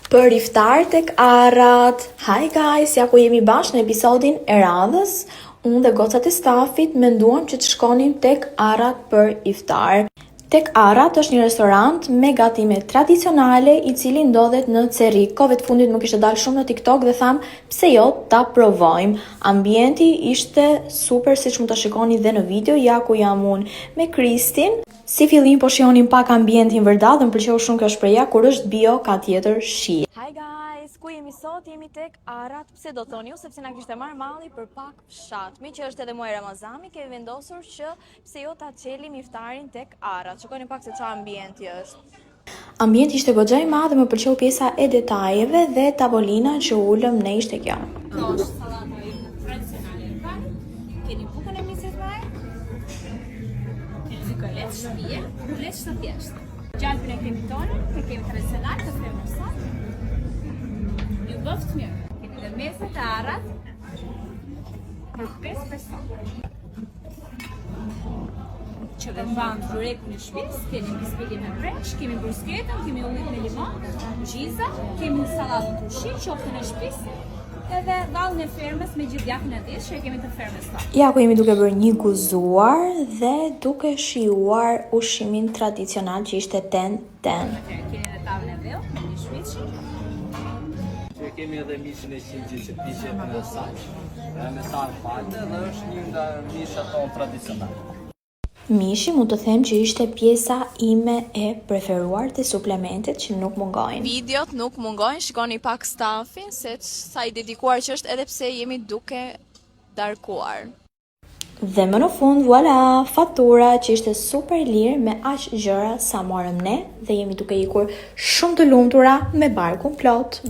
Për iftar tek arrat. Hi guys, ja ku jemi bashkë në episodin e radhës. Unë dhe gocat e stafit menduam që të shkonim tek arrat për iftar. Tek Arrat është një restorant me gatime tradicionale i cili ndodhet në Cërrik. Kohëve të fundit më kishte dalë shumë në TikTok dhe thamë pse jo ta provojmë. Ambienti ishte super siç mund ta shikoni dhe në video, ja ku jam unë me Kristin. Si fillim po shijonim pak ambientin vërdallë dhe më pëlqeu shumë kjo shprehja kur është bio ka tjetër shije. Hi guys, ku jemi sot? Jemi tek Arrat. Pse do thoni ju? Sepse na kishte marrë malli për pak fshat. Meqë është edhe muaj Ramazani, kemi vendosur që pse jo ta çelim iftarin tek Arrat. Shikoni pak se çfarë ambienti është. Ambienti ishte goxha i madh dhe më pëlqeu pjesa e detajeve dhe tavolina që ulëm ne ishte kjo. Kjo është sallata jonë tradicionale e lokalit. Keni bukën e misrit me ajë. Keni dy kolet shtëpie, kuleç të thjeshtë. Gjalpin e kemi tonën, e kemi tradicional të femrës sonë. Ju bëft mirë. Keni dhe mezet e arrat për 5 persona. Që dhe mban byrekun e shtëpisë, kemi biskviti me presh, kemi brusketën, kemi ullit me limon, gjiza, kemi sallatën turshi, qoftën e shtëpisë, edhe dallën e fermës me gjithë djathin e dhisë që e kemi të fermës tonë. Ja ku jemi duke bërë një guzuar dhe duke shijuar ushqimin tradicional që ishte ten ten. Atëherë keni edhe tavën e dheut me një shmiqi. Që kemi edhe mishin e qingjit që piqet në saç, me salcë palte dhe është një nga mishat tonë tradicional. Mishi mund të them që ishte pjesa ime e preferuar dhe suplementet që nuk mungojnë. Videot nuk mungojnë, shikoni pak stafin se sa i dedikuar që është edhe pse jemi duke darkuar. Dhe më në fund, voila, fatura që ishte super lirë me aq gjëra sa morëm ne dhe jemi duke ikur shumë të lumtura me barkun plot.